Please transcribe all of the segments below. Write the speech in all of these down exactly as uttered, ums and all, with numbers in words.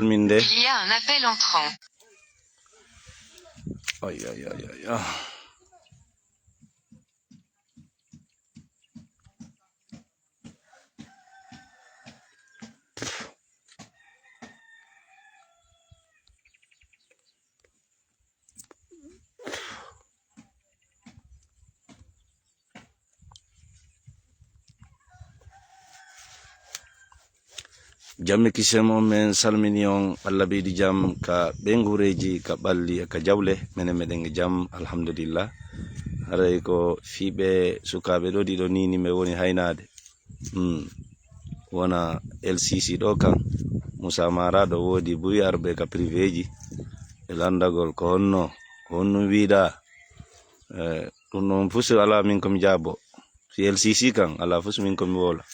Salminde. Il y a un appel entrant. Ay, ay, ay, ay, ay. Jamme kisem on, men salmini on, Allah ɓeydi jam ka ɓe ngureeji, ka ɓalli, ka jawle, menen meɗen e jam, alhamdulillah. Haray ko fii ɓe sukaaɓe ɗo ɗiɗo ni, ni ɓe woni haynaade. Hmm. Wona L C C ɗo kan, Moussa Mara ɗo woodi buy arɓe ka privéji, e lanndagol ko honno, ko honno wiiɗa. Eh, ɗum ɗon fus alaa min ko mi jaabo. Si L C C kan, alaa fus min ko mi wowla.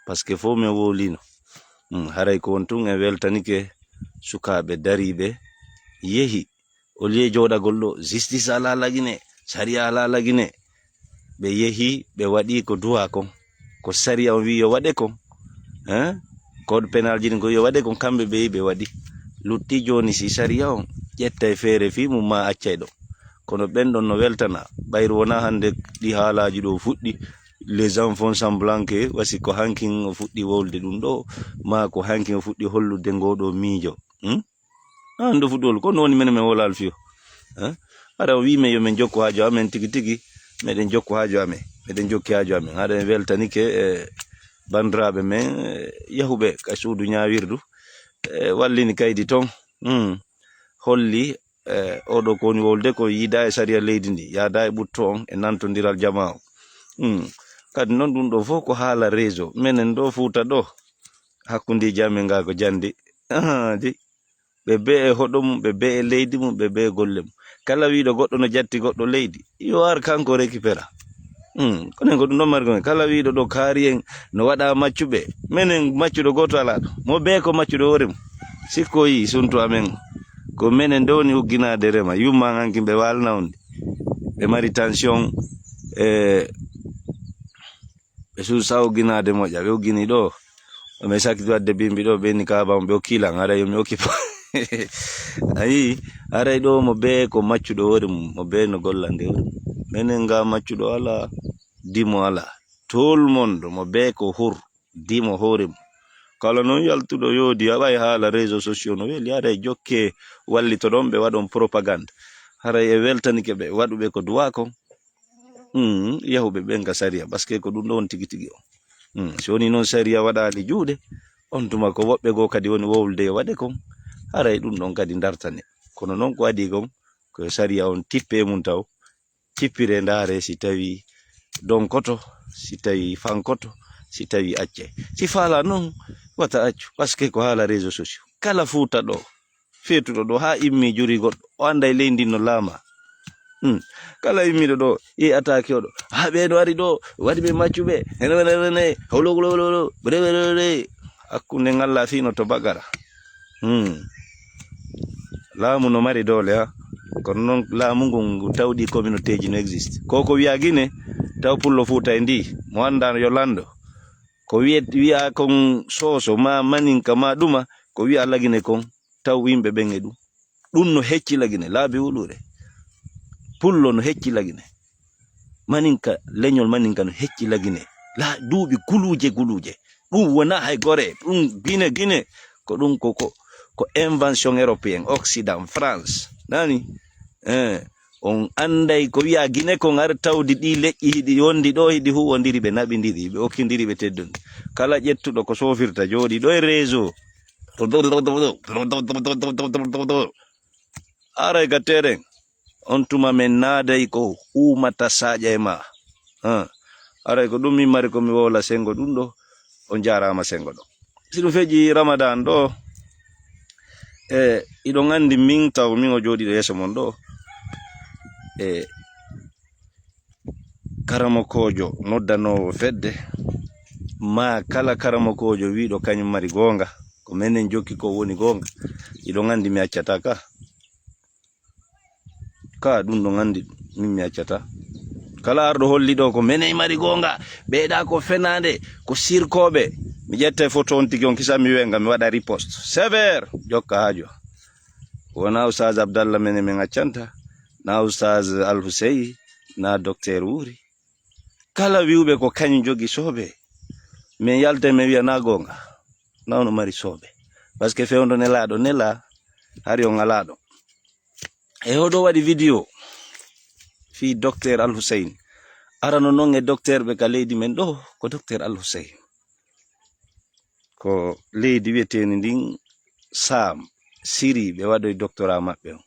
Parce que fof min wowlino. Hmm, haray ko won tun en weltanike sukaaɓe dariiɓe, yehi. Au lieu jooɗagol ɗo, justice alaa Lagine, sariya alaa Lagine. Ɓe yehi, ɓe waɗi ko duwa kon. Ko sariya on wi'i yo waɗe kon. Hein? Code pénal ji ɗin ko yo waɗe kon, kamɓe ɓe yehi ɓe waɗi. Lutti jooni si sariya on ƴettay feere fii mum ma accay ɗo. Kono ɓen ɗon no weltana. Ɓayru wona hannde ɗi haalaaji ɗo fuɗɗi. Les gens font semblant que wasi ko hankin o fuɗɗi wowlude ɗum ɗo, ma ko hankin o fuɗɗi hollude ngo ɗo miijo. Hmm? An ɗo fuɗɗi wowlude, ko no woni menen men wowlaali fiyo. Hein? Hara o wi'i men yo men jokku haaju amen tigi tigi, meɗen jokku haaju amen, meɗen jokki haaju amen. Hara en weltanike, eh, banndiraaɓe men, eh, yahuɓe ka suudu ñaawirdu, eh, wallini kaydi ton. Hmm. Holli, eh, oɗo ko woni wowlude ko yiida e sariya leydi ndi, yaada e ɓutto on e nantondiral jamaa on. Hmm. Kadi noon ɗum ɗo fof ko haala réseau. Menen ɗo Fuuta ɗo, hakkundeeji amen ngaa ko jannde. Ahan, di. Ɓe bee e hoɗo mum, ɓe bee e leydi mum, ɓe bee e golle mum. Kala wiiɗo goɗɗo no jatti goɗɗo leydi, yo ar kanko récupéra. Hmm, kono en ko ɗum ɗon mari kon. Kala wiiɗo ɗo kaari en no waɗa maccuɓe, menen maccuɗo gooto alaa ɗo. Mo bee ko maccuɗo hoore mum. Sikko yii suntu amen o. Ko menen nde woni ugginaade rema. Yumma hankin ɓe waalna on. Ɓe mari tension, e ɓe suusa ugginaade moƴƴa. Ɓe uggini ɗo. Ɓe sakkiti waɗde bimbi ɗo, ɓe ni kaaba on, ɓe okki lan, haray yo mi okkipo. A yii, haray ɗo mo bee ko maccuɗo hoore mum, mo bee no gollande hoore mum. Menen nga maccuɗo alaa, dimo alaa. Tout le monde, mo bee ko hur, dimo hoore mum. Kala noon yaltuɗo yoodi, a ɓay haala réseaux sociaux no weli, haray jokke wallitoɗon ɓe waɗon propagande. Haray e weltanike ɓe, waɗuɓe ko duwa kon. Hmm, yahuɓe ɓen ka sariya, parce que ko ɗum ɗo woni tigi tigi o. Hmm, si woni noon sariya waɗaali juuɗe, on tuma ko woɓɓe goo kadi woni wowlude yo waɗe kon, haray ɗum ɗon kadi dartane. Kono noon ko adii kon, ko sariya on tippe mum taw, tippire ndaare si tawi donkoto, si tawi fankoto, si tawi acce. Si faala noon, wata accu, parce que ko haala réseaux sociaux. Kala Fuuta ɗo, feetuɗo ɗo haa immi juri goɗɗo, o annday leydi no laama. Hmm. Kala immiɗo ɗo, i attaque oɗo. Haa ɓe no ari ɗo, waɗi ɓe maccuɓe. Hene, hene, hene, hene. Holo, holo, holo, holo. Bre, bre, bre, bre. Hakkunde ngalla fino to bagara. Hmm. Laamu no mari doole, ha. Kono noon laamu ngun ngu tawɗi communauté ji no existe. Ko ko wiya Gine, taw pullo Fuuta e ndi, mo anndaano yo lanndo. Ko wiye-, wiya kon Soso, ma Maninka, ma ɗuma, ko wiya Lagine kon, taw yimɓe ɓen e ɗum. Ɗum no hecci Lagine, laabi wuluure. Pullo no hecci Lagine. Maninka, leñol Maninka no hecci Lagine. La, duuɓi guluuje, guluuje. Ɗum wonaa hay gore. Ɗum Gine, Gine. Ko ɗum ko, ko, ko invention européen, Occident, France. Nani? Eh, on annday ko wiya Gine kon, ar tawdi ɗi leƴƴi hiɗi wondi ɗo, hiɗi huwondiri, ɓe naɓindiri, ɓe okkindiri, ɓe teddundi. Kala ƴettuɗo ko sofirta jooɗi ɗo e réseau. Aray ka terrain. On tuma men naaday ko uumata saaƴa e ma. Ah. Aray ko ɗum min mari ko mi wowla sengo ɗum ɗo. On jaaraama sengo ɗo. Si ɗum feƴƴi Ramadan ɗo, e, iɗon anndi min taw min o jooɗiiɗo yeeso mon ɗo. E, karamokoojo noddanoowo fedde, ma kala karamokoojo wiiɗo kañum mari goonga, ko menen jokki ko woni goonga. Iɗon anndi mi accata ka. Ka ɗum ɗon anndi min mi accata. Kala arɗo holli ɗo ko menen mari goonga, ɓeeɗa ko fenaande, ko sirkooɓe. Mi ƴetta e photo on tigi on kisa mi wenga mi waɗa riposte. Sévère, jokka haajo. Wona Oustaz Abdallah mene min accanta, na Oustaz Al Hussein, na Docteur Wuri. Kala wi'uɓe ko kañum jogi soobe, min yalta min wi'a na goonga. Na ono mari soobe. Parce que fewndo nelaaɗo nela, hari on alaaɗo. E hoɗo waɗi video fii Docteur Al Hussein. Arano non e docteur ɓe ka leydi men ɗo, ko Docteur Al Hussein. Ko leydi wi'eteeni ndin Saam, Siri, ɓe waɗoy doctorat maɓɓe on.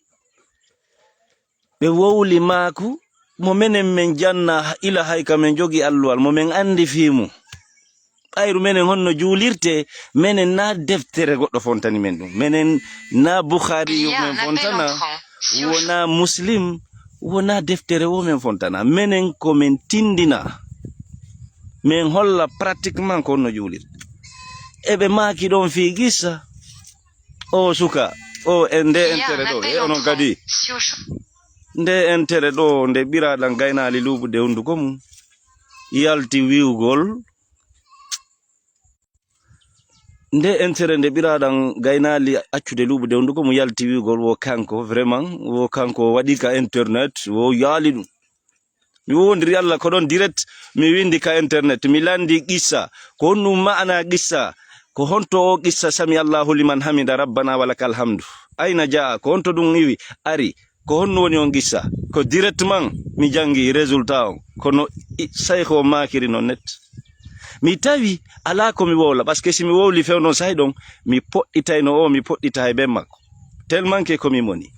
Ɓe wowli maaku, mo menen men janna ila hay ka men jogi alluwal, mo men andi fii mum. Ɓayru menen honno juulirte, menen na deftere goɗɗo fontani men ɗum. Menen na Bukhari yo men fontana, wona Muslim, wona deftere wo men fontana. Menen ko men tindina. Men holla pratiquement ko honno juulirte. Eɓe maaki ɗon fii gissa. O suka, o e nde entere ɗo, e onon kadi. Nde entere ɗo, nde ɓiraɗan gaynaali luuɓude hunduko mum. Yalti wi'ugol. Nde entere nde ɓiraɗan gaynaali accude luuɓude hunduko mum yalti wi'ugol wo kanko, vraiment, wo kanko waɗi ka internet, wo yaali ɗum. Mi wowondiri Allah ko ɗon direct, mi windi ka internet, mi landi qissa. Ko honɗum ma'ana qissa? Ko honto o qissa sami Allahu liman hamida rabbana wa lakal hamdu? Ayna jaa? Ko honto ɗum iwi, ari? Ko honno woni on qissa? Ko directement mi jangi résultat on. Kono i-, saykho o maakiri non net. Mi tawi alaa ko mi wowla, parce que si mi wowli fewndo on sahi ɗon, mi poɗɗitayno o, mi poɗɗita hay ben makko. Tellement que ko mi moni.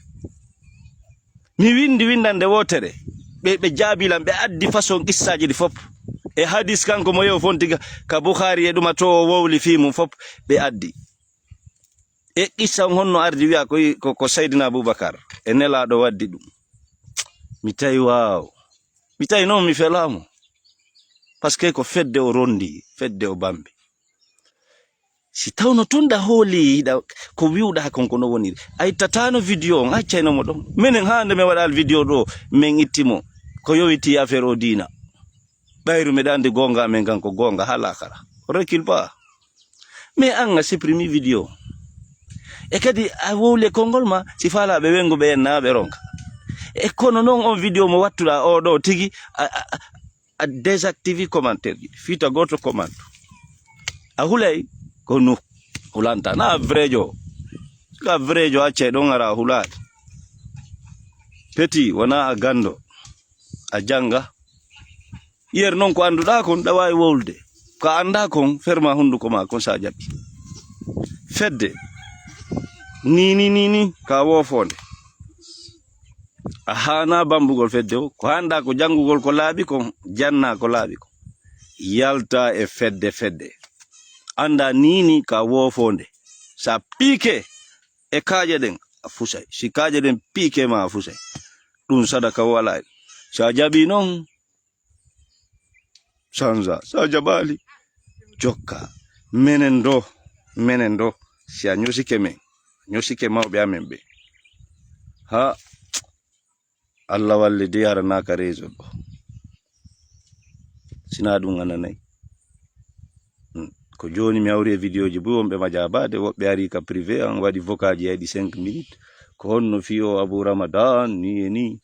Mi windi windande wootere. Ɓe, ɓe jaabi lan, ɓe addi façon qissaaji ɗi fop. E hadis kanko mo yew fonti ka, ka Bukhari e ɗuma to o wowli fii mum fop, ɓe addi. E qissa on honno ardi wi'a ko, ko, ko Sayyidina Abubakar e nelaaɗo waddi ɗum. Mi tawi waaw. Mi tawi non mi felaamo. Parce que ko fedde o rondi, fedde o bambi. Si tawno tun ɗa hooli, hiɗa, ko wi'uɗa kon ko no woniri. A ittatano video on, accayno mo ɗon. Menen haa nde mi waɗal video ɗo, min itti mo. Ko yowiti affaire o diina. Ɓayru miɗa andi goonga amen kan ko goonga haa laakara. On recule pas. Mais an a supprimi video. E kadi a wowli e konngol ma, si faalaaɓe wenguɓe en naa ɓe ronka. E kono non on video mo wattuɗa o ɗo tigi, a, a, a, a désactivi commentaire ji. Fita gooto comment. A hulay ko nu hulanta. Na vrejo. Ka vrejo accay ɗon ara a hulaade. Petit, wona a gando. A janga. Yer non ko annduɗa kon, ɗa waawi wowlude. Ko a annda kon, ferma hunduko ma kon sa jaɓi. Fedde. Ni, ni, ni, ni, ka woofonde. A haana bambugol fedde o. Ko hannda ko janngugol ko laaɓi kon, janna ko laaɓi kon. Yalta e fedde, fedde. Annda ni, ni, ka woofonde. Sa piike e kaaƴe ɗen, a fusay. Si kaaƴe ɗen piike ma, a fusay. Ɗum sadaka o alaa. Sa jaɓi non, sanza. Sa jaɓaali, jokka. Menen ɗo, menen ɗo, si a ñosike men, ñosike mawɓe amen ɓe. Ha, Allah walli de aranaaka réseau ɗo. Sina ɗum a nanay. Hmm. Ko jooni mi hawri e vidéo ji buy wonɓe ma jaabaade, woɓɓe ari ka privé an, waɗi vocal ji hayɗi cinq minutes. Ko honno fii o Abu Ramadan, ni e ni.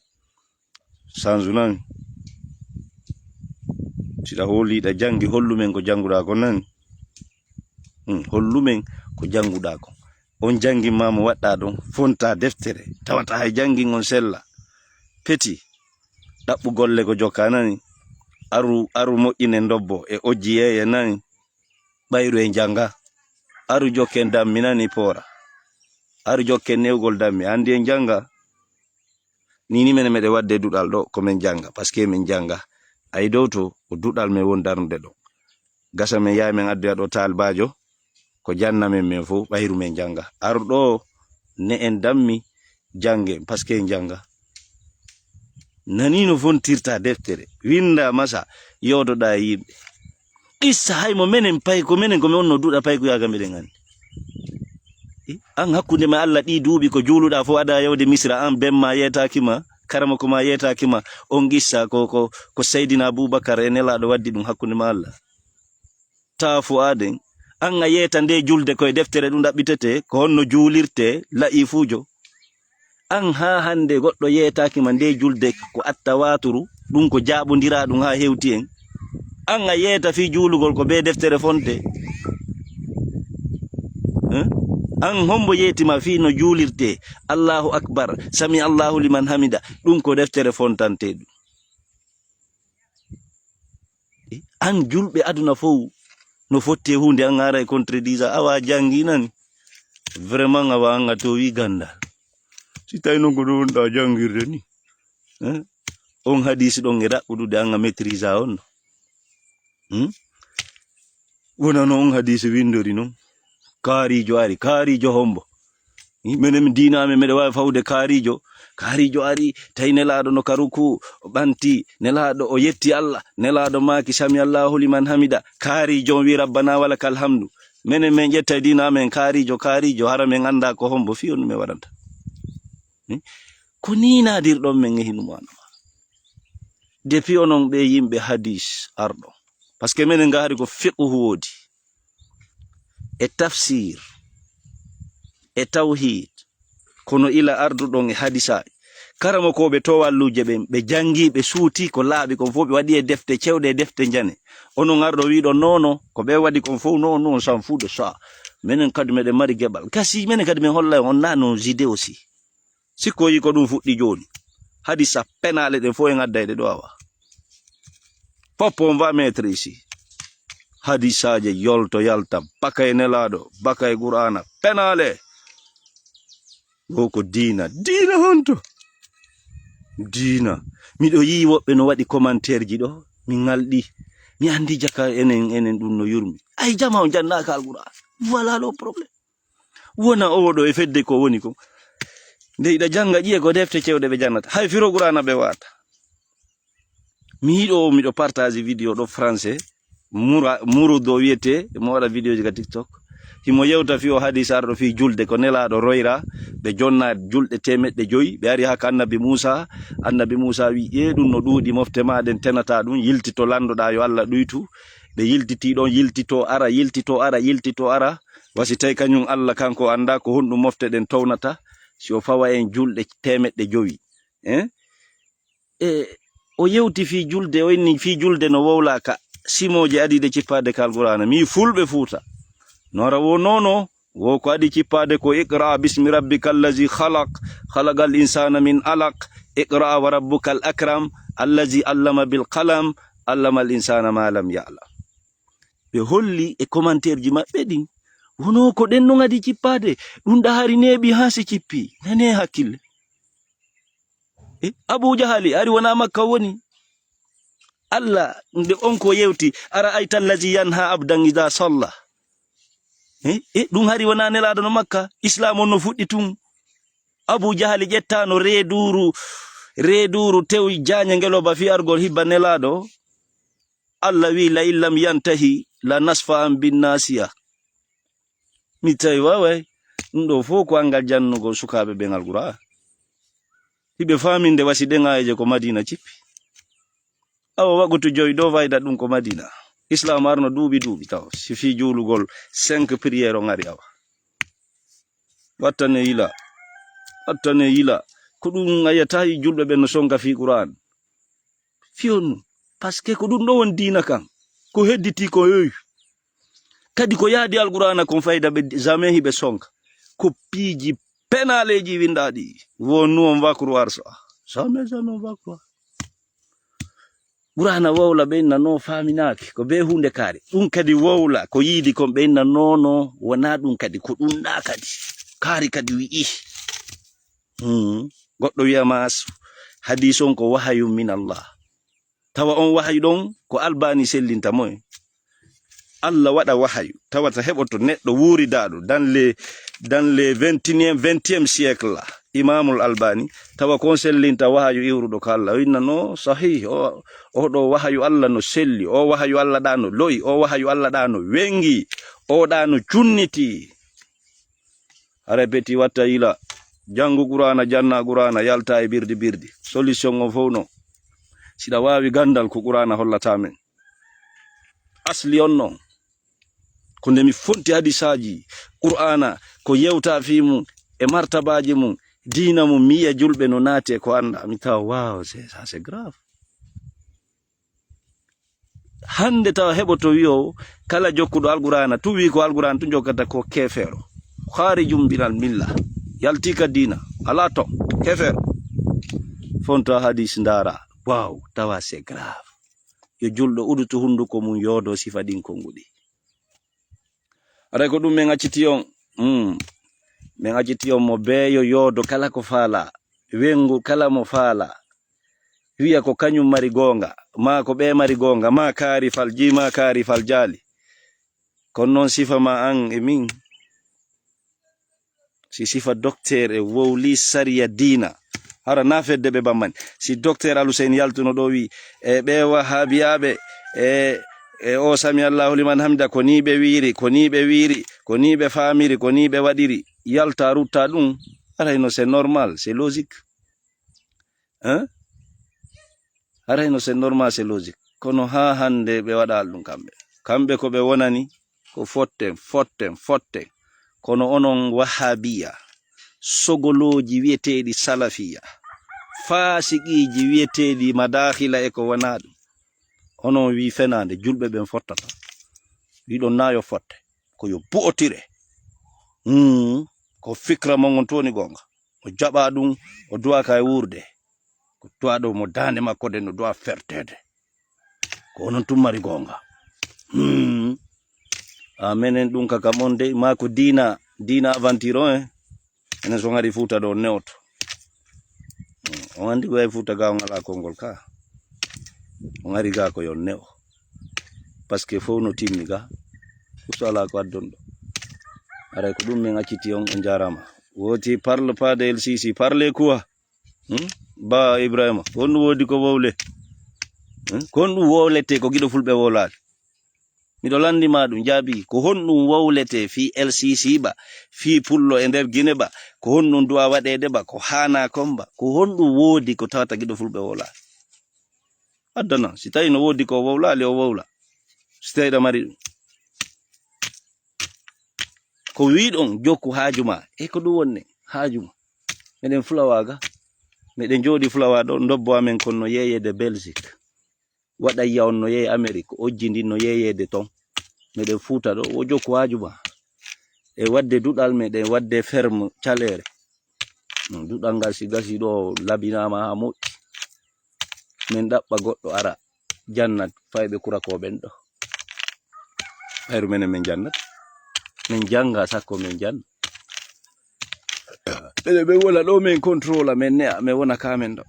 Sanzu nani. Si ɗa hooli, ɗa jangi, hollu men ko janguɗa kon nani. Hmm, hollu men ko janguɗa kon. On jangin ma mo waɗɗa ɗon, fonta deftere, tawata hay jangin on sella. Peti, ɗaɓɓu golle ko jokka nani. Aru, aru moƴƴinen dobbo e ojji yeeye nani. Ɓayru en janga. Aru jokken dammi nani poora. Aru jokken newgol dammi, andi en janga. Ni, ni menen meɗen wadde duɗal ɗo, ko men janga, parce que men janga. Ay dow to, ko duɗal men woni darnude ɗo. Gasa men yaha men addoya ɗo taalibaajo, ko janna men men fof, ɓayru men janga. Aru ɗo, ne en dammi, jange, parce que en janga. Nani no fontirta deftere, winda masa, yoodoɗa e yimɓe. Qissa hay mo menen pay, ko menen ko mi wonno duɗa pay ko yaga meɗen andi. Eh, an hakkunde ma Allah ɗi duuɓi ko juuluɗa fof ada yawde Misra, an ben ma yeetaki ma, karamoko ma yeetaki ma, on qissa ko, ko, ko Seydina Abubakar e Nelaɗo waddi ɗum hakkunde ma Allah. Tafu aden, An a yeeta nde julde koye deftere ɗum ɗaɓɓitete, ko honno juulirte, la'ifuujo. An haa hannde goɗɗo yeetaaki ma nde julde ko attawaaturu, ɗum ko jaaɓondiraa ɗum haa hewti en. An a yeeta fii juulugol ko bee deftere fonte. Eh? An hombo yeeti ma fii no juulirte, Allahu Akbar, sami Allahu liman hamida, ɗum ko deftere fontante ɗum. Eh, an julɓe aduna fow no fotti e huunde, an ara e contredisa, awa janngi nani. Vraiment awa an a towi gandal. Si tawi noon ko ɗum wonɗa janngirde ni. Eh? On hadisi ɗon e raɓɓuɗude an a maîtrisa on. Hmm? Wona no on hadisi windori non. Kaarijo ari, kaarijo hombo. Minen diina amen meɗe waawi fawde kaarijo. Kaarijo ari, tawi nelaaɗo no ka ruku, o ɓanti, nelaaɗo o yetti Allah, nelaaɗo maaki sami Allahu liman hamida. Kaarijo on wi rabbana walakal hamdu. Minen men ƴetta e diina amen kaarijo, kaarijo, hara men annda ko hombo fii on ɗum e waɗanta. Hmm? Ko ni naadirɗon men e hinu mo anama. Depuis onon ɓe yimɓe hadis arɗo. Parce que minen nga hari ko fiqhu woodi. E tafsir. E tawhid. Kono ila arduɗon e hadisaaji. Karamokooɓe to walluuje ɓen, ɓe jangi, ɓe suuti ko laaɓi kon fof, ɓe waɗi e defte cewɗe e defte njane. Onon arɗo wiɗo nono, ko ɓe waɗi kon fof non, non, san fuu de sa. Minen kadi meɗen mari geɓal. Gasi, minen kadi men holla on na nos idées aussi. Sikko yi ko ɗum fuɗɗi jooni. Hadisa penaale ɗen fof en adda e ɗe ɗo awa. Fop on va mettre ici. Hadisaaje yolto yalta, baka e nelaaɗo, baka e Qur'aana, penaale. Wo ko diina, diina honto? Diina. Miɗo yi'i woɓɓe no waɗi commentaire ji ɗo, mi ŋalɗi. Mi anndi jaka enen, enen ɗum no yurmi. Ay, jama on jannaaka Alqur'aan. Voilà le problème. Wona oɗo e fedde ko woni ko. Nde iɗa jannga ƴiye ko defte cewɗe ɓe jannata. Hay firo Qur'aana ɓe waata. Mi yiɗo o miɗo partage vidéo ɗo français. Mura, Murudo wiyete, mo waɗa vidéo ji ka TikTok. Himo yewta fii o hadis arɗo fii julde ko nelaaɗo royra. Ɓe jonna julɗe teemeɗɗe joyi. Ɓe ari haa ka annabi Muusa. Annabi Muusa wi, "Ee, ɗum no ɗuuɗi, mofte maa ɗen tenata ɗum. Yiltito landoɗaa yo Allah ɗuytu." Ɓe yiltiti ɗon, yiltito ara, yiltito ara, yiltito ara. Wa si tawi kañum Allah kanko annda ko honɗum mofte ɗen townata, si o fawa en julɗe teemeɗɗe jowi. Eh? E, o yewti fii julde, o inni fii julde no wowlaaka, simooje adiiɗe cippaade ka Alqur'aana. Mi fulɓe Fuuta. No ara wo nono, wo ko adi cippaade ko iqra bismi rabbika allazi khalaq, khalaqal insana min alaq, iqra wa rabbuka al akram, allazi allama bil qalam, allama al insana ma lam ya'lam. Ɓe holli e commentaire ji maɓɓe ɗin, wono ko ɗen non adi cippaade, ɗum ɗa hari neeɓi haa si cippi, nane hakkille. E, Abu Jahali, ari wona Makka woni. Allah, nde on ko yewti, ara ayta allazi yanha abdan ida salla. E, e, ɗum hari wona nelaaɗo no Makka, Islam on no fuɗɗi tun. Abu Jahali ƴettaano reeduuru, reeduuru tew jaañe ngeloba fii argol hibba nelaaɗo. Allah wi, "La in lam yantahi, la nasfa an bin nasiya." Mi tawi waaway, ɗum ɗo fof ko angal jannugol sukaaɓe ɓen Alqur'aan. Hiɓe faaminde wasi ɗen aayeje ko Madina cippi. Awa wagutu joyi ɗo fayda ɗum ko Madina. Islam arno duuɓi duuɓi taw. Si fii juulugol cinq prière on ari awa. Wattane yila. Wattane yila. Ko ɗum a yiyata julɓe ɓen no sonka fii Qur'aan. Fiyon. Parce que ko ɗum ɗo won diina kan. Ko hedditi ko yoyu. Kadi ko yaadi Alqur'aana kon fayda ɓe jamais hiɓe sonka. Ko piiji penaaleeji winndaaɗi. Wonnu on va croire ça. Jamais, jamais on va croire. Qur'aana wowla ɓe inna no faaminaaki. Ko be huunde kaari. Ɗum kadi wowla ko yiidi kon ɓe inna no, no, wonaa ɗum kadi. Ko ɗum ɗa kadi. Kaari kadi wi'i. Hmm. Goɗɗo wi'a ma hadiis on ko wahayu min Allah. Tawa on wahayu ɗon ko Albani sellinta mo en. Allah waɗa wahayu, tawata heɓoto neɗɗo wuuridaaɗo dans les, dans les vingt et unième, vingtième siècle la, Imamul Albani, tawa kon sellinta wahayu iwruɗo ka Allah. O inna no sahih, o, o ɗo wahayu Allah no selli, o wahayu Allah ɗa no lo'i, o wahayu Allah ɗa no wengi, o ɗa no cunniti. A répéti watta yila. Janngu Qur'aana, janna Qur'aana, yalta e birdi birdi. Solution on fof no. Siɗa waawi ganndal ko Qur'aana hollata men. Asli on non. Ko nde mi fonti hadisaaji Qur'aana, ko yewta fii mum e martabaaji mum, diina mum, mi yi'a julɓe no naati e ko annda, mi tawa, waaw, c'est, ça, c'est grave. Hannde tawa heɓoto wi'o kala jokkuɗo Alqur'aana, tu wi ko Alqur'aana tu jokkata ko keefeero. Khaarijum minal milla. Yalti ka diina. Alaa ton. Keefeero. Fonta hadis ndaara. Waaw, tawa c'est grave. Yo julɗo udutu hunduko mum yoodo sifa ɗin konguɗi. Aray ko ɗum min acciti on. Mm. Min acciti on mo beeyo yoodo kala ko faala. Wengu kala mo faala. Wi'a ko kañum mari goonga. Maa ko ɓe mari goonga. Maa kaari fal jii, maa kaari fal jaali. Kono noon sifa ma an e min. Si sifa docteur e wowli sariya diina. Hara na fedde ɓe bammani. Si docteur Aluseyni yaltuno ɗo wi, e ɓe wahabiyaaɓe, e, e o sami Allahu liman hamda, ko ni ɓe wiiri, ko ni ɓe wiiri, ko ni ɓe faamiri, ko ni ɓe waɗiri. Yalta rutta ɗum. Arayno c'est normal, c'est logique. Hein? Arayno c'est normal, c'est logique. Kono haa hannde ɓe waɗaali ɗum kamɓe. Kamɓe ko ɓe wonani ko fotten, fotten, fotten. Kono onon wahabiya, sogolooji wi'eteeɗi salafiya, faasiqiiji wi'eteeɗi madahila e ko wonaa ɗum. Onon wi fenaande, julɓe ɓen fottata. Wiɗon naa yo fotte. Ko yo bu'otire. Hmm. Ko fikra mon on tooni goonga. O jaɓa ɗum, o duwa ka e wuurde. Ko duwa ɗo mo daande makko nden, o duwa ferteede. Ko onon tun mari goonga. Hmm. A menen ɗum ka kam on dey, maa ko diina, diina aventure on, eh. Enen so ngari Fuuta ɗo, on ne'oto. Hmm. On anndi ko yahi Fuuta ga, on alaa konngol ka. On ari ga ko yo on ne'o. Parce que fof no timmi ga. Fof so alaa ko addon ɗo. Aray ko ɗum min acciti on, on jaaraama. Wooti parle pas de L C C, parle quoi? Hmm? Ba Ibrahima, ko honɗum woodi ko wowle? Hmm? Ko honɗum wowlete ko giɗo fulɓe wowlaali? Miɗo lanndi ma ɗum, jaabi. Ko honɗum wowlete fii L C C ba, fii pullo e nder Gine ba? Ko honɗum du'a waɗeede ba? Ko haanaa kon ba? Ko honɗum woodi ko tawata giɗo fulɓe wowlaali? Addana, si tawi no woodi ko wowlaali, o wowla. Si tawi ɗa mari ɗum. Ko wiɗon jokku haaju ma. E ko ɗum wonni haaju ma? Meɗen fulawa ga. Meɗen jooɗi fulawa ɗo, ndobbo amen kon no yeeyeede Belgique. Waɗa yiya on no yeeyi Amérique, ojji ndin no yeeyeede ton. Meɗen Fuuta ɗo, wo jokku haaju ma. E waɗde duɗal, meɗen waɗde ferme caleere. Mm, duɗal ngal si gasi ɗo labinaama haa moƴƴi. Min ɗaɓɓa goɗɗo ara jannat fayɓe kura ko ɓen ɗo. Hayru menen min jannat. Min jannga sakko min janna. Ɓeɗe ɓe wona ɗo min contrôla, min ne'a, min wona ka min ɗo.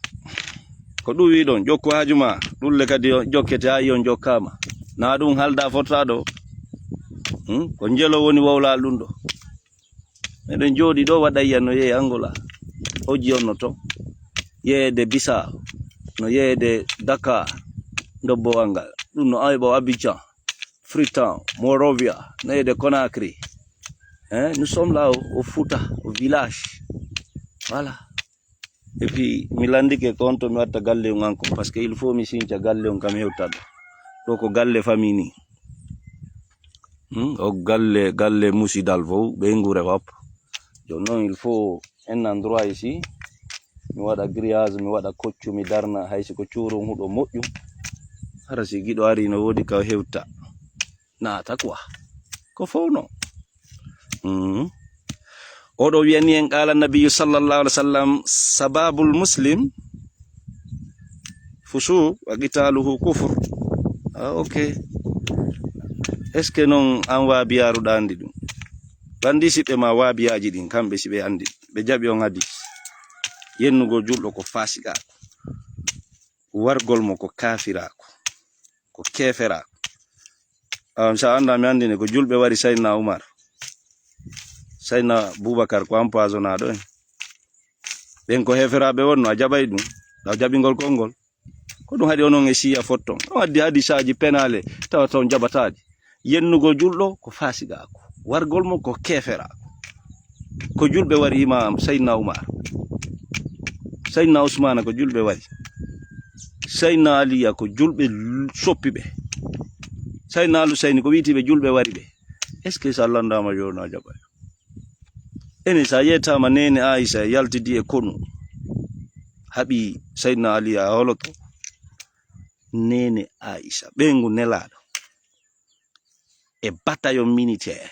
Ko ɗum wiɗon, jokku haaju ma, ɗum le kadi on jokkete haa yon jokkaama. Na ɗum halda fotta ɗo. Hmm? Ko njelo woni wowlal ɗum ɗo. Meɗen jooɗi ɗo waɗa yiya no yehi Angola. Oji on no ton. Yeede Bissau, no yeede Dakar, ndobbowal ngal. Ɗum no ayɓo Abidjan, Freetown, Monrovia, no yeede Conakry. Hein, nous sommes là au, au Fouta, au village. Voilà. Et puis, mi lanndike ko on to mi watta galle on an kon, parce que il faut mi sinca galle on kam hewta ɗo. Ɗo ko galle famille ni. Hmm, o galle, galle musidal fof, ɓe ngure fop. Jooni noon, il faut un endroit ici, mi waɗa grillage, mi waɗa koccu, mi darna, hay si ko cuurum huɗo moƴƴum. Hara si giɗo ari, no woodi ka hewta. Naata quoi. Ko fof no. Hmm. Oɗo wiyani en, qala nabiyu sallallahu alaihi wasallam, sababul muslim fusuq wa qitaluhu kufr. Ah, ok. Est-ce que noon an waabiyaaru ɗa anndi ɗum? Ɓanndi si ɓe ma waabiyaaji ɗin, kamɓe si ɓe anndi, ɓe jaɓi on hadis. Yennugol julɗo ko faasiqaaku. Wargol mo ko kaafiraaku. Ko keeferaaku. Ah, sa annda mi anndine ko julɓe wari Sayyidina Umar. Sayyidina Bubakar ko empoisonnaɗo en. Ɓen ko heeferaaɓe wonno, a jaɓay ɗum. A jaɓingol konngol. Ko ɗum haɗi onon e Siiya fotton. On addi hadisaaji penaale, tawa ton jaɓataaɗi. Yennugol julɗo ko faasiqaaku. Wargol mo ko keeferaaku. Ko julɓe wari Imaam Sayyidina Umar. Sayyidina Usmaana ko julɓe wari. Sayyidina Aliya ko julɓe l-, soppi ɓe. Sayyidina Al Husayni ko wi'iti ɓe julɓe wari ɓe. Est-ce que sa lanndaama jooni a jaɓay? Ene sa yettaama neene Aisa e yaltidi e konu, haɓi Seydina Ali a holoto. Neene Aisa, ɓeyngu Nelaaɗo e bataillon militaire.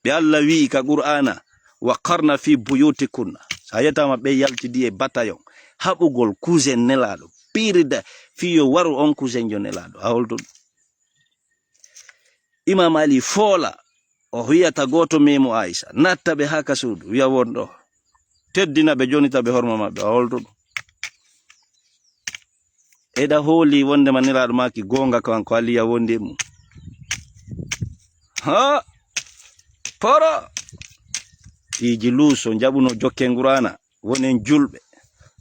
Ɓe Allah wi'i ka Qur'aana, "Wa qarna fi buyutikunna." Sa yettaama ɓe yaltidi e bataillon, haɓugol cousin Nelaaɗo, pirida fii yo waru on cousinjo Nelaaɗo. A holto ɗum? Imam Ali foola, o wiyata gooto memo Aisa, natta ɓe haa ka suudu, wiya won ɗo. Teddina ɓe, jonita ɓe horma maɓɓe, a holto ɗum? Eɗa hooli wonde ma Nelaaɗo maaki goonga ko an ko Aliya wondi e mum? Ha? Poro! Piiji luuso, njaɓuno jokken Qur'aana, wonen julɓe.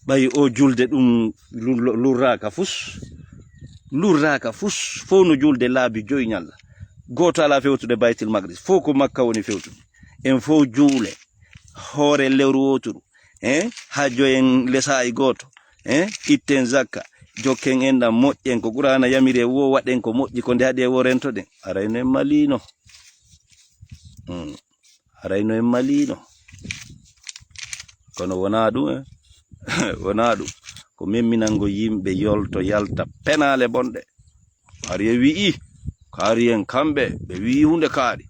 Ɓay o julde ɗum lu-, lu-, lurraaka fus. Lurraaka fus, fow no julde laabi joy ñalla. Gooto alaa fewtude Baytil Maqdis, fow ko Makka woni fewtude. En fow juule, hoore lewru wooturu, eh? Hajjoyen lesaa'i gooto, eh? Itten zakka, jokken enɗam, moƴƴen ko Qur'aana yamiri e wo, waɗen ko moƴƴi, ko nde haɗi e wo rentoɗen. Aray no en maliino. Hmm. Haray no en maliino. Kono wonaa ɗum, eh? Wonaa ɗum. Ko memminango yimɓe yolto yalta penaale bonɗe. Kaari e wi'i, kaari en kamɓe, ɓe wi'i hunde kaari.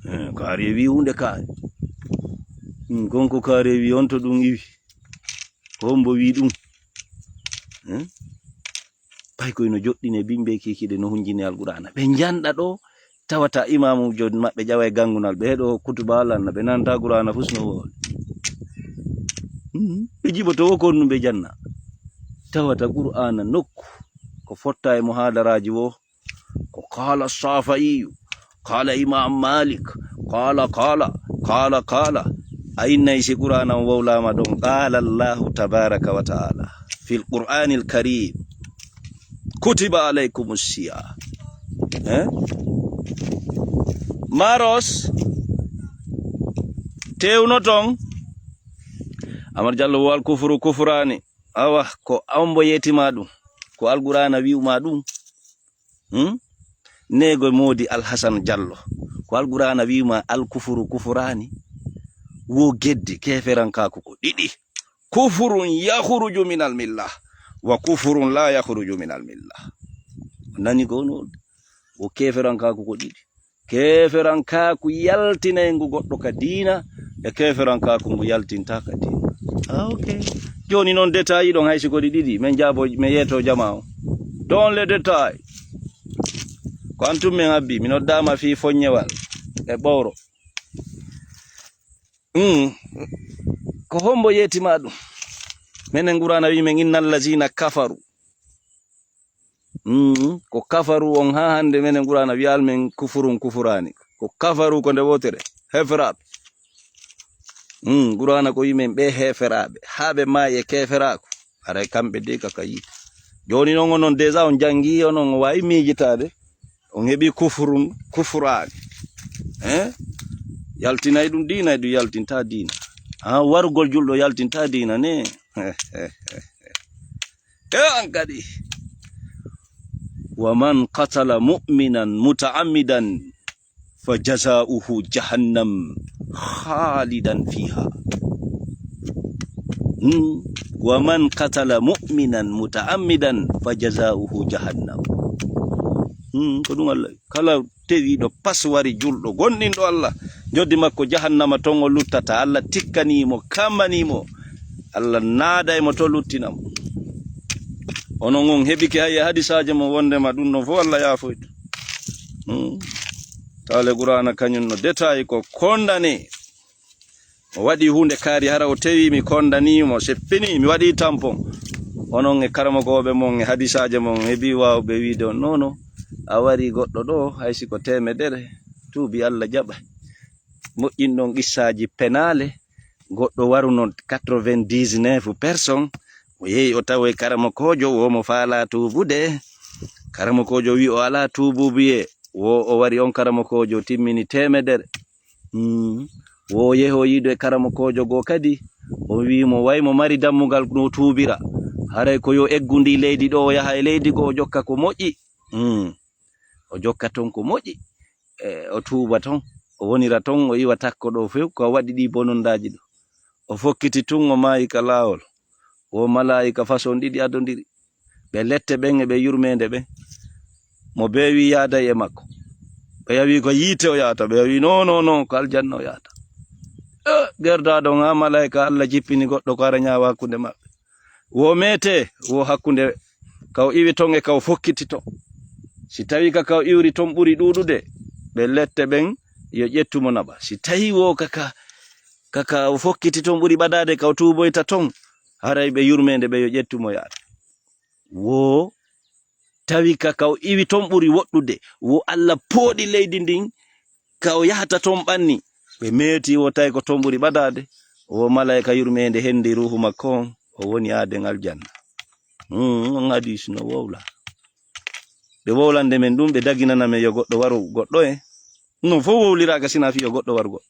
Eh, kaari e wi'i hunde kaari. Hmm, kon ko kaari e wi'i on to ɗum iwi. Ko hombo wi'i ɗum? Eh? Pay koy no joɗɗine bimɓe kikiɗe no hunjini Alqur'aana. Ɓe njanɗa ɗo, tawata imaamujo maɓɓe ƴawa e gangunal, ɓe heɗo kutuba lanna, ɓe nanta Qur'aana fus no wowli. Mhm. Ɓe jiɓoto wo kon ɗum ɓe janna. Tawata Qur'aana nokku, ko fotta e muhaadaraaji wo, ko qaala Saafa'iyu, qaala Imaam Maalik, qaala, qaala, qaala, qaala. A innay si Qur'aana on wowlaama ɗon, qaala Allaahu tabaaraka wa ta'aala fil Qur'aanil Kariim, "Kutiba alaykumus siyaam." Eh? Maros, tewno ton, Amar Jallo wo al kufuru kufuraani. Awa, ko ombo yetima ɗum, ko Alqur'aana wi'uma ɗum. Hmm? Neego moodi Alhasan Jallo, ko Alqur'aana wi'uma al kufuru kufuraani. Wo geddi, keeferankaaku ko ɗiɗi. Kufurun yakhruju minal millah, wa kufurun la yakhruju minal millah. Nani ko no? Wo keeferankaaku ko ɗiɗi. Keeferankaaku yaltinayngu goɗɗo ka diina, e keeferankaaku ngu yaltinta ka diina. Ah, ok. Jooni noon détail ɗon hay si ko ɗi ɗiɗi, men jaabo, men yeeto jama o. Dans les détails. Ko an tun men habbi, mi noddaama fii fonñewal e ɓowro. Mm. Ko hombo yetima ɗum? Menen Qur'aana wi men, "Innal lazina kafaru." Mm. Ko kafaru on haa hande menen Qur'aana wiyal men kufurun kufuraani. Ko kafaru ko nde wotere. Heferaaɓe. Mm. Qur'aana ko wi men ɓe heferaaɓe. Haa ɓe maayi e keferaaku. Haray kamɓe de ka ka yiite. Jooni non onon déjà on jangi, onon o waawi miijitaade. On heɓi kufurun, kufuraani. Eh? Yaltinay ɗum diina, e ɗum yaltinta diina. Ah, warugol julɗo yaltinta diina ne. E an kadi. Wa man qatala mu'minan muta'ammidan fa jazaa'uhu jahannam khalidan fiha. Hmm. Wa man qatala mu'minan muta'ammidan fa jazaa'uhu jahannam. Hmm, ko ɗum Allah. Kala tewiiɗo paswari julɗo gonɗinɗo Allah, njoddi makko jahannama, ton o luttata. Allah tikkanii mo, kammanii mo. Allah naada e mo to luttina mo. Onon on heɓike hay e hadisaaje mon wondema ɗum no fof Allah yaafoyto. Hmm. Tawle Qur'aana kañum no détail ko kondane. O waɗi huunde kaari, hara o tewi mi kondanii mo, seppini mi waɗi tampon. Onon e karamokooɓe mon e hadisaaje mon heɓi waawɓe wiide on, "Nono, a wari goɗɗo ɗo, hay si ko teemedere, tuubi Allah jaɓa." Moƴƴin ɗon qissaaji penaale, goɗɗo waruno quatre-vingt-dix-neuf personnes, o yehi o tawoy karamokoojo, wo mo faala tuubude. Karamokoojo wi o alaa tuububuye, wo o wari on karamokoojo timmini teemedere. Mm. Wo yehi o yiido e karamokoojo goo kadi, o wi mo way mo mari dammugal no tuubira. Haray ko yo eggu ndi leydi ɗo, o yaha e leydi goo, o jokka ko moƴƴi. Mm. O jokka ton ko moƴƴi. e, o tuuba ton, o wonira ton, o iwa takko ɗo few, ko waɗi ɗi bonondaaji ɗo. O fokkiti tun, o maayi ka laawol. Wo malaa'ika façon ɗiɗi adondiri. Ɓe lette ɓen e ɓe yurmeende ɓen. Mo bee wi yaaday e makko. Ɓe yawi ko yiite o yaata, ɓe yawi non, non, non, ko aljanna o yaata. Eh, gerdaaɗo on, haa malaa'ika Allah jippini goɗɗo ko ara ñaawa hakkunde maɓɓe. Wo meete, wo hakkunde ka o iwi ton e ka o fokkiti ton. Si tawi ka ka o iwri ton ɓuri ɗuuɗude, ɓe lette ɓen yo ƴettu mo naɓa. Si tawi wo ka ka, ka ka o fokkiti ton ɓuri ɓadaade ka o tuuboyta ton, haray ɓe yurmeende ɓe yo ƴettu mo yaata. Wo tawi ka ka o iwi ton ɓuri woɗɗude, wo Allah pooɗi leydi ndin ka o yahata ton ɓanni. Ɓe meeti wo tawi ko ton ɓuri ɓadaade, wo malaa'ika yurmeende hendi ruuhu makko on, o woni aaden aljanna. Hmm, on hadis no wowla. Ɓe wowlande men ɗum, ɓe daginana men yo goɗɗo waru goɗɗo e. Non fof wowliraaka sina fii yo goɗɗo waru goɗɗo.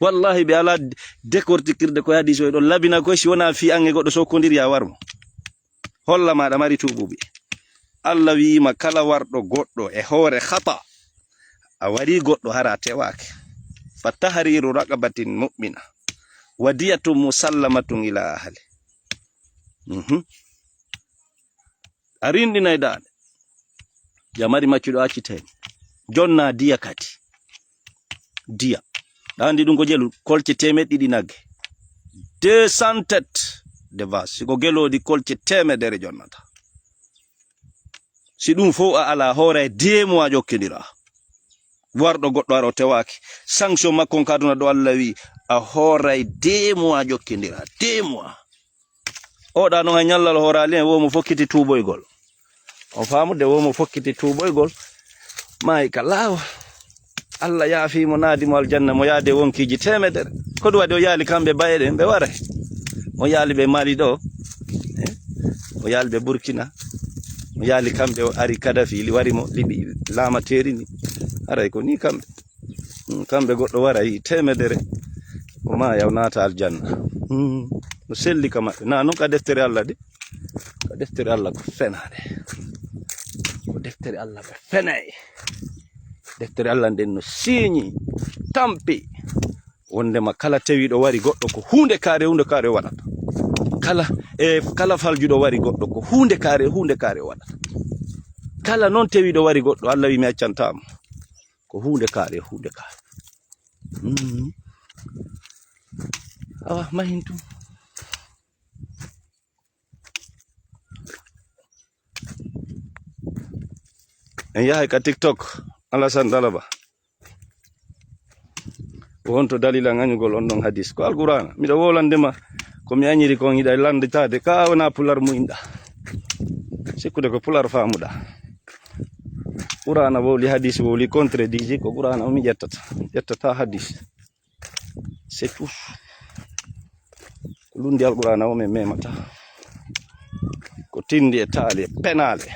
Wallahi ɓe alaa décortiquirde ko hadis o e ɗon labina koy si wonaa fii an e goɗɗo sokkondiri a war mo. Holla ma aɗa mari tuubuɓe. Allah wi'ima kala warɗo goɗɗo e hoore khata, a wari goɗɗo hara a tewaake. Fa tahriru raqabatin mu'mina. Wa diyatun musallamatun ila ahli. Mhm. A rinɗinay daaɗe. Ya mari maccuɗo accitee. Jonna diya kadi. Diya. Ɗa andi ɗum ko jelu kolce teemeɗɗe ɗiɗi nagge. Deux cents têtes de vache. Si ko gelooɗi kolce teemedere jonnata. Si ɗum fof a ala hoora e deux mois jokkindira. Warɗo goɗɗo ara o tewaaki. Sanction makko on ka aduna ɗo Allah wi a hooray deux mois jokkindira. Deux mois. Oɗa noon hay ñallal hooraali en, wo mo fokkiti tuuboygol. On faamude wo mo fokkiti tuuboygol. Maayi ka laawol. Allah yaafii mo, naadi mo aljanna, mo yaade wonkiiji teemedere. Ko ɗum waɗi o yaali kamɓe bayeɗe ɓe waray. O yaali ɓe Mali ɗo. Eh? O yaali ɓe Burkina. O yaali kamɓe o ari Kadafi, li wari mo liɓi laamateeri ni. Haray ko ni kamɓe. Mm, kamɓe goɗɗo waray teemedere. O maaya o naata aljanna. Mm, o selli ka maɓɓe. Na noon ka deftere Allah de. Ko deftere Allah ko fenaade. Ko deftere Allah ko fenay. Deftere Allah nden no siiñi, tampi. Wondema kala tewiiɗo wari goɗɗo ko huunde kaare, huunde kaare o waɗata. Kala, e kala faljuɗo wari goɗɗo ko huunde kaare, huunde kaare o waɗata. Kala noon tewiiɗo wari goɗɗo, Allah wi mi accantaama. Ko huunde kaare, huunde kaare. Mm. Awa, mahin tum. En yahay ka TikTok, Alassane Dalaba. Wonto dalila ngañugol on ɗon hadis. Ko Alqur'aana. Miɗo wowlandema ko mi añiri kon hiɗa landitaade. Ka wona pular mu'inɗa. Sikkude ko pular faamuɗa. Qur'aana wowli hadis wowli contrediji ko Qur'aana o mi ƴettata. Ƴettata hadis. C'est tout. Ko lundi Alqur'aana o men memata. Ko tindi e taali e penaale.